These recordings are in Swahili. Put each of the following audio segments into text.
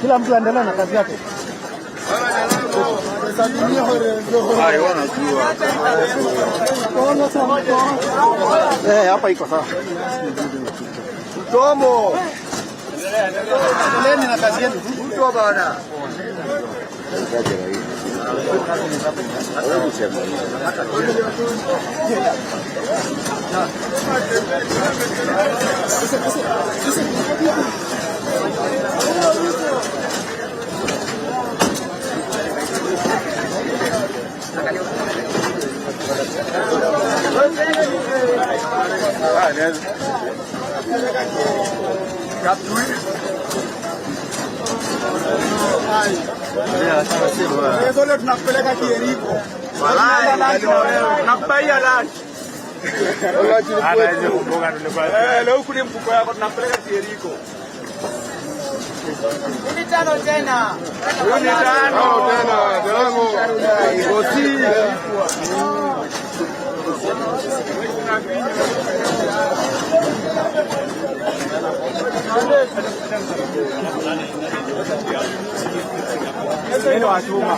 Kila mtu aendelee na kazi yake. Eh, hapa iko sawa. Tomo. Endeleeni na kazi yenu. Mtu bana. Leo tunakupeleka Kieriko. Tunakubaia lunch. Leo huku ni mfuko yako tunakupeleka Kieriko. Ni tano tena. Huyu ni tano tena. Gosi. Neno watuma.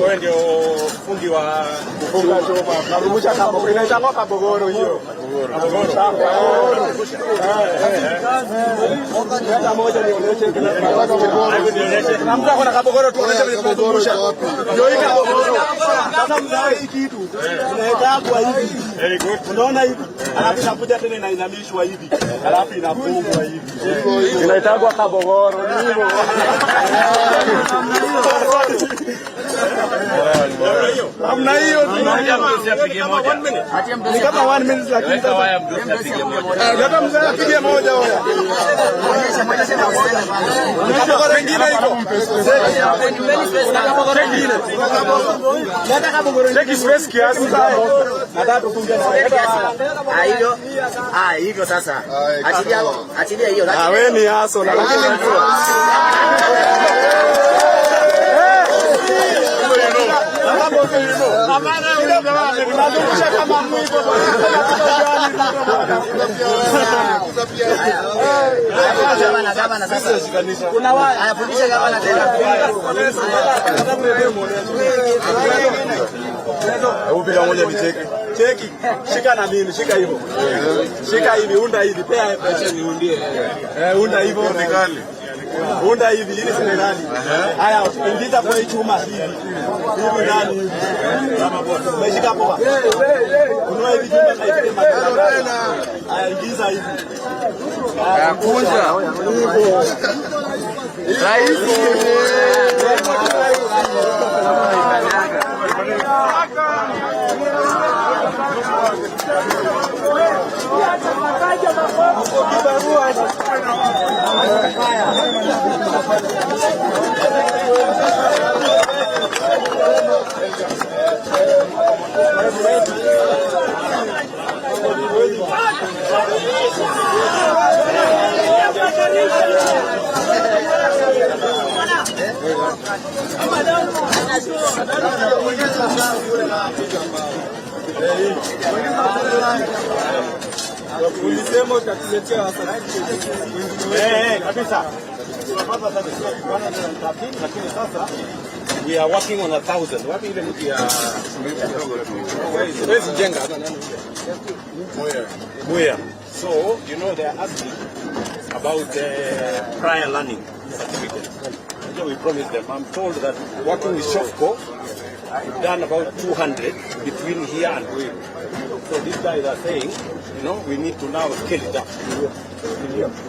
Wewe ndio fundi wa Kufunga chuma. Narudisha kabogoro. Inaitangwa kabogoro hiyo. Kabogoro. Hata moja nionyeshe. Na mtu ako na kabogoro tuonyeshe vile tunazungusha. Ndio hii kabogoro. Sasa mzae hii kitu inaekagwa hivi. Very good. Unaona hivi? Alafu inakuja tena inainamishwa hivi. Alafu inafungwa hivi. Inaitagwa kabogoro. Ni hivyo. Hamna hiyo ni kama one minute lakini sasa leta mzee apige moja wewe. Kabogoro ingine iko. Leta kabogoro ingine. Take space kiasi. Nataka tufunge na Ah, hivyo. Ah, hivyo sasa. Achilia, achilia hiyo. Ah, wewe ni aso na lakini Unazungusha kama mwigo Gavana, gavana sasa. Kuna waya. Haya, fundisha gavana tena. Hebu piga moja nicheke. Cheki, shika na mimi, shika hivyo. Shika hivi, unda hivi, pea pesa niundie. Eh, unda hivyo. Serikali. Unda hivi ili serikali. Haya, ingiza kwa hii chuma hivi. Hivi ndani hivi. Umeshika poa. Unua hivi chuma na ifike matena. Haya, ingiza hivi. Haya, kunja. Rahisi. Ulisema utatuletea Eh, kabisa. Tunapata sasa 113 lakini sasa we are working on 1,000. Wapi ile mtu ya Where's Jenga? Muya. So, you know they are asking about the prior learning certificate. So we promised them. I'm told that working with Shofco, we've done about 200 between here and Ruiru. So these guys are saying, you know, we need to now scale it up.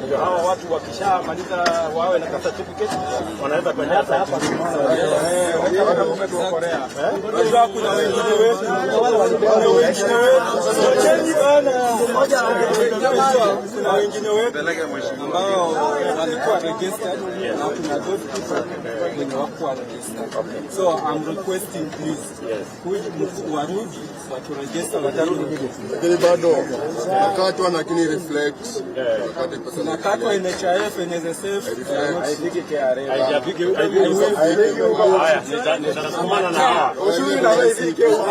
Ndio hawa watu wakishamaliza wawe na certificate wanaweza kwenda hapa. Unajua kuna wengine wetu, kuna wengine wetu, wacheni bana. Kuna wengine wetu ambao walikuwa registered na kuna those people wenye hawakuwa registered. So I'm requesting, please, warudi waturegister, watarudi. Lakini bado nakatwa, lakini reflect nakatwa pesa. Tunakatwa NHIF, NSSF, they are not. Haifiki. Haifiki. Haya, nitasukumana na hawa. Ushuru na wewe ifike huko.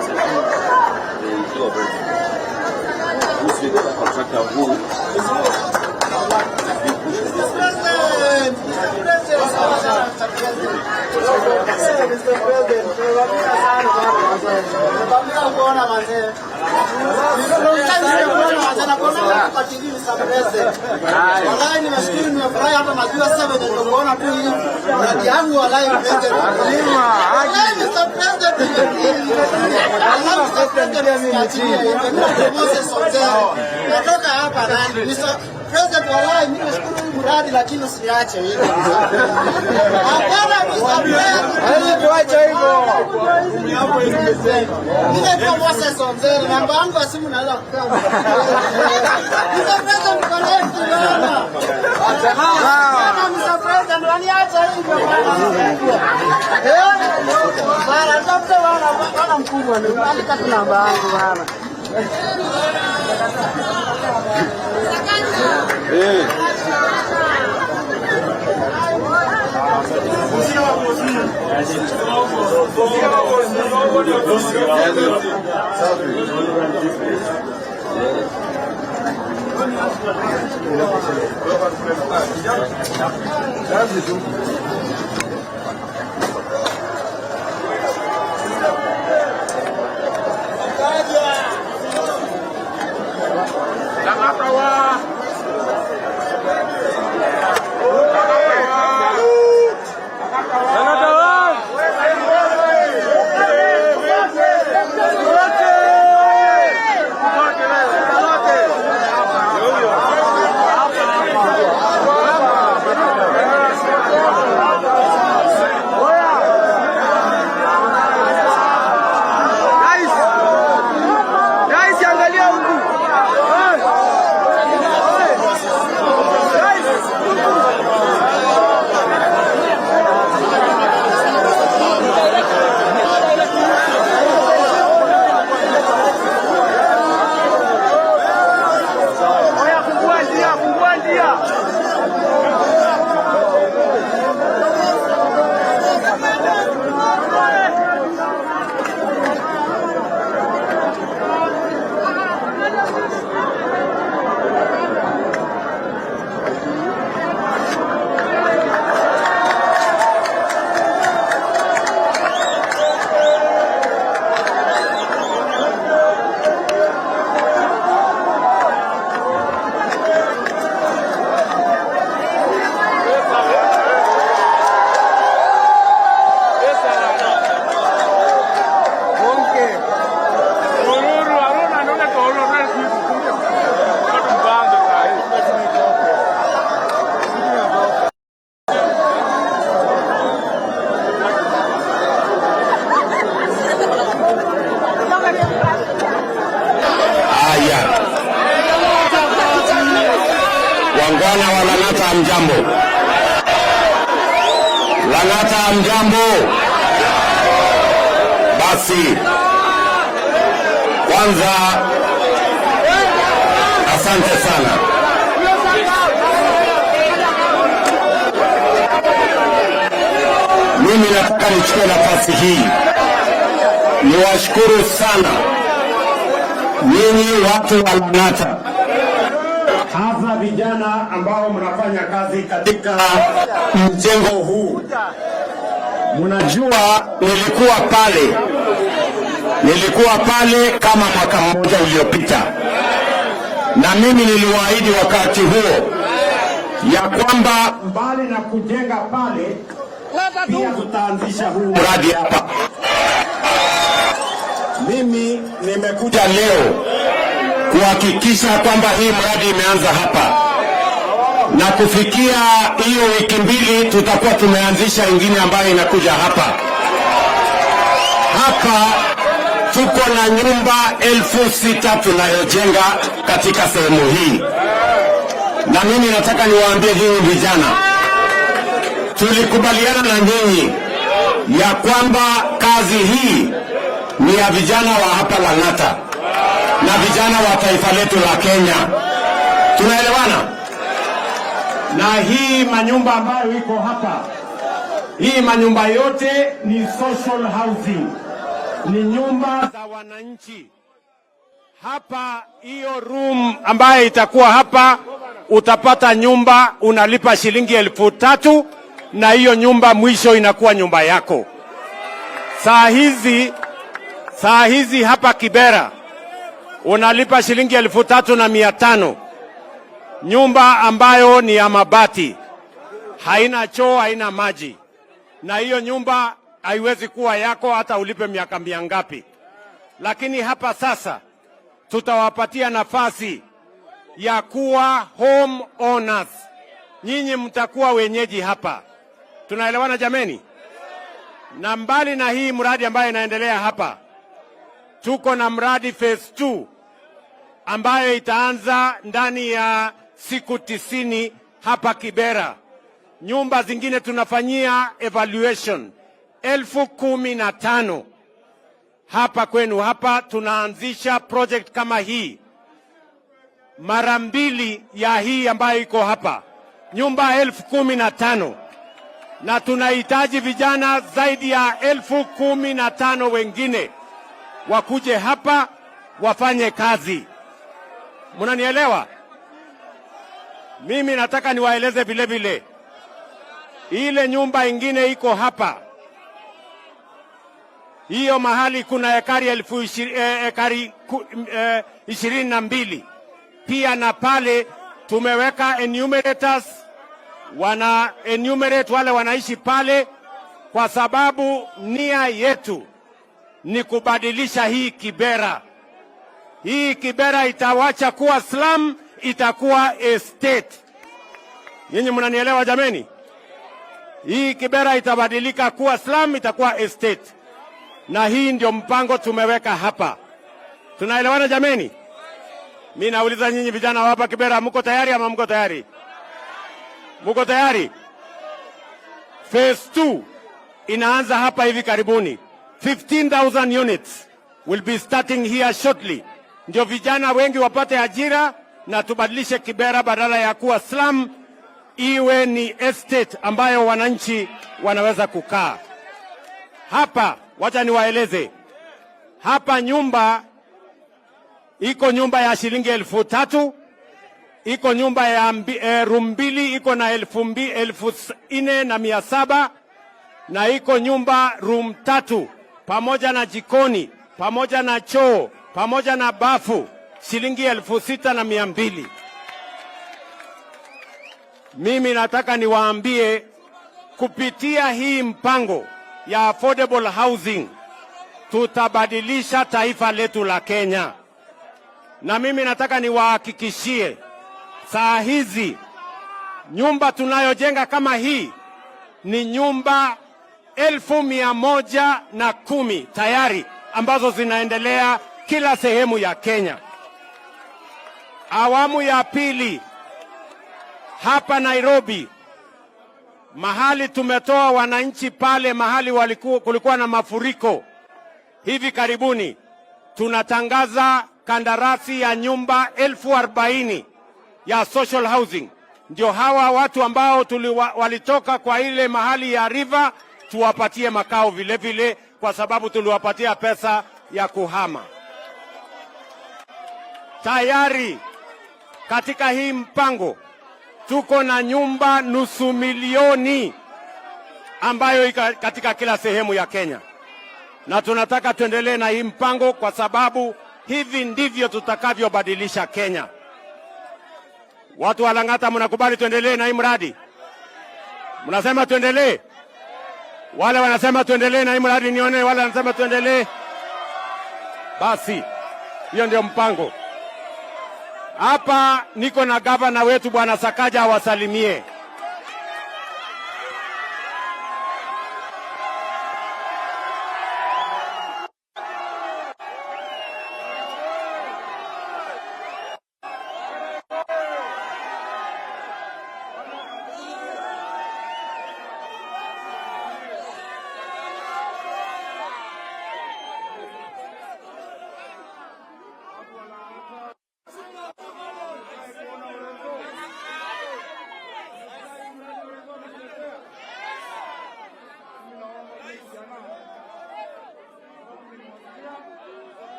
They do a very good. Who's the contractor who Walai nimeshukuru, nimefurahi hata najua sasa venye nimekuona tu hivi. Mradi yangu walai president. Walai Mr. President walai Mr. President usiachilie hivi. Mimi ni Moses Otere. Natoka hapa nani? Mr. President, walai mimi nashukuru huu mradi lakini usiniache hivi. Hapana Mr. President. Tuache hivyo. Mimi naitwa Moses Otere. Namba yangu ya simu naweza kupewa. Mr. President, connect bana. Bana Mr. President, waniacha hivyo bana. Eh? Bana, tafuta bana, bana mkubwa ni andika tu namba yangu bana. wa Lang'ata, hamjambo? Lang'ata, hamjambo? Basi kwanza, asante sana. Mimi nataka nichukue nafasi hii niwashukuru sana nyinyi watu wa Lang'ata, hasa vijana ambao mnafanya kazi katika mjengo huu. Mnajua nilikuwa pale kama mwaka mmoja uliopita, na mimi niliwaahidi wakati huo ya kwamba mbali na kujenga pale, pia tutaanzisha huu mradi hapa. Mimi nimekuja leo kuhakikisha kwamba hii mradi imeanza hapa na kufikia hiyo wiki 2 tutakuwa tumeanzisha ingine ambayo inakuja hapa. Hapa tuko na nyumba 6,000 tunayojenga katika sehemu hii, na mimi nataka niwaambie nyinyi vijana, tulikubaliana na nyinyi ya kwamba kazi hii ni ya vijana wa hapa Lang'ata na vijana wa taifa letu la Kenya. Tunaelewana? Na hii manyumba ambayo iko hapa, hii manyumba yote ni social housing, ni nyumba za wananchi. Hapa hiyo room ambayo itakuwa hapa, utapata nyumba unalipa shilingi 3,000 na hiyo nyumba mwisho inakuwa nyumba yako. Saa hizi hapa Kibera unalipa shilingi 3,500, nyumba ambayo ni ya mabati, haina choo, haina maji, na hiyo nyumba haiwezi kuwa yako hata ulipe miaka mingapi. Lakini hapa sasa tutawapatia nafasi ya kuwa home owners. Nyinyi mtakuwa wenyeji hapa. Tunaelewana jameni? Na mbali na hii mradi ambayo inaendelea hapa, tuko na mradi phase 2 ambayo itaanza ndani ya siku 90 hapa Kibera. Nyumba zingine tunafanyia evaluation 15,000 hapa kwenu. Hapa tunaanzisha project kama hii mara mbili ya hii ambayo iko hapa, nyumba 15,000, na tunahitaji vijana zaidi ya 15,000 wengine wakuje hapa wafanye kazi. Mnanielewa? Mimi nataka niwaeleze vile vile, ile nyumba ingine iko hapa, hiyo mahali kuna ekari ekari 22 pia, na pale tumeweka enumerators, wana enumerate wale wanaishi pale, kwa sababu nia yetu ni kubadilisha hii Kibera. Hii Kibera itawacha kuwa slum, itakuwa estate. Nyinyi mnanielewa jameni? Hii Kibera itabadilika kuwa slum, itakuwa estate, na hii ndio mpango tumeweka hapa. Tunaelewana jameni? Mi nauliza nyinyi vijana wa hapa Kibera, mko tayari ama mko tayari? Mko tayari? Phase 2 inaanza hapa hivi karibuni. 15,000 units will be starting here shortly. Ndio vijana wengi wapate ajira na tubadilishe Kibera badala ya kuwa slum iwe ni estate ambayo wananchi wanaweza kukaa. Hapa wacha niwaeleze, hapa nyumba iko nyumba ya shilingi 3,000, iko nyumba ya room mbili iko na 4,700, na iko nyumba room tatu pamoja na jikoni pamoja na choo pamoja na bafu shilingi 6,200. Mimi nataka niwaambie kupitia hii mpango ya affordable housing tutabadilisha taifa letu la Kenya, na mimi nataka niwahakikishie saa hizi nyumba tunayojenga kama hii ni nyumba 110,000 tayari ambazo zinaendelea kila sehemu ya Kenya. Awamu ya pili Hapa Nairobi, mahali tumetoa wananchi pale mahali kulikuwa na mafuriko hivi karibuni, tunatangaza kandarasi ya nyumba 40,000 ya social housing. Ndio hawa watu ambao walitoka kwa ile mahali ya river tuwapatie makao vile vile, kwa sababu tuliwapatia pesa ya kuhama. Tayari katika hii mpango tuko na nyumba 500,000 ambayo iko katika kila sehemu ya Kenya, na tunataka tuendelee na hii mpango kwa sababu hivi ndivyo tutakavyobadilisha Kenya. Watu wa Lang'ata, mnakubali tuendelee na hii mradi? Mnasema tuendelee? Wale wanasema tuendelee na hii mradi, nione wale wanasema tuendelee. Basi hiyo ndio mpango. Hapa niko na gavana wetu Bwana Sakaja awasalimie.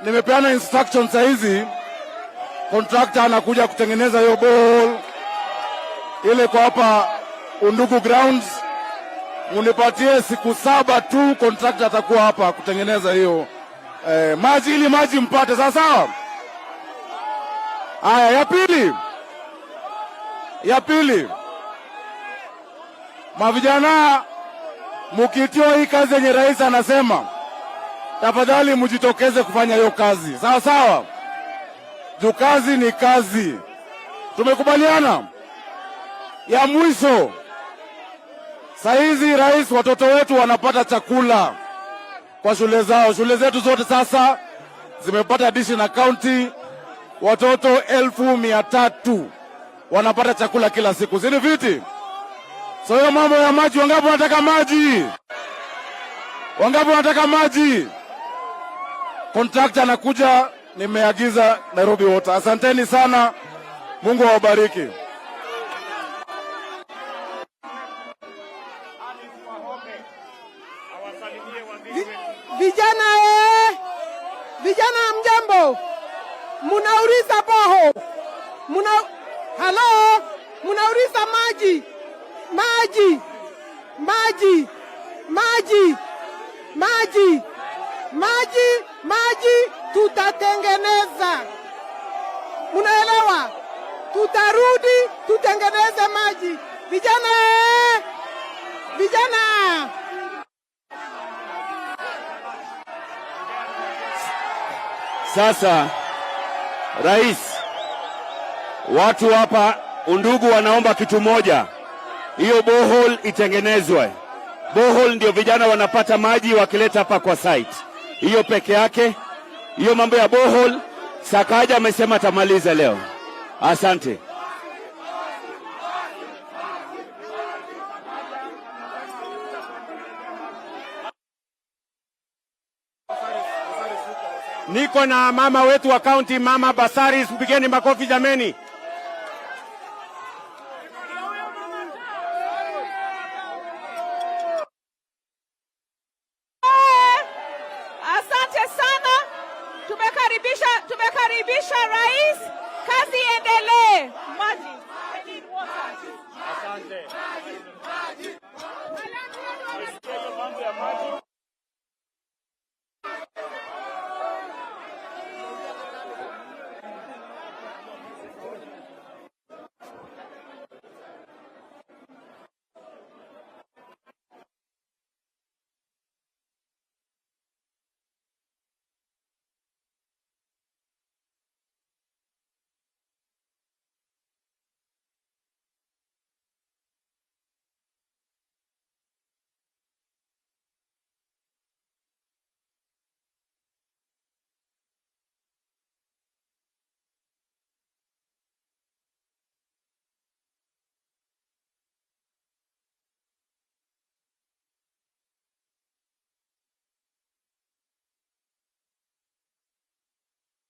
Nimepeana instruction saa hizi, contractor anakuja kutengeneza hiyo borehole ile kwa hapa Undugu Grounds. Munipatie siku 7 tu, contractor atakuwa hapa kutengeneza hiyo maji ili maji mpate. Sawa sawa. Haya, ya pili, mavijana mukitiwa hii kazi yenye rais anasema, tafadhali mjitokeze kufanya hiyo kazi, sawa sawa. Juu kazi ni kazi, tumekubaliana. Ya mwisho, saa hizi rais, watoto wetu wanapata chakula kwa shule zao. Shule zetu zote sasa zimepata dishi na county, watoto 300,000 wanapata chakula kila siku. Zini viti? So hiyo mambo ya maji, wangapi wanataka maji? Wangapi wanataka maji? Contractor anakuja, nimeagiza Nairobi Water. Asanteni sana, Mungu awabariki. Vijana vijana mjambo, munauliza borehole, halo, munauliza maji, maji, maji, maji, maji, maji, maji, tutatengeneza. Munaelewa? Tutarudi tutengeneze maji. Vijana vijana. Sasa rais, watu hapa Undugu wanaomba kitu moja, hiyo borehole itengenezwe. Borehole ndio vijana wanapata maji wakileta hapa kwa site. Hiyo peke yake, hiyo mambo ya borehole, Sakaja amesema atamaliza leo. Asante. Niko na mama wetu wa county, Mama Basaris, mpigeni makofi jameni. Asante sana. Tumekaribisha rais. Kazi iendelee. Maji. I need water. Asante.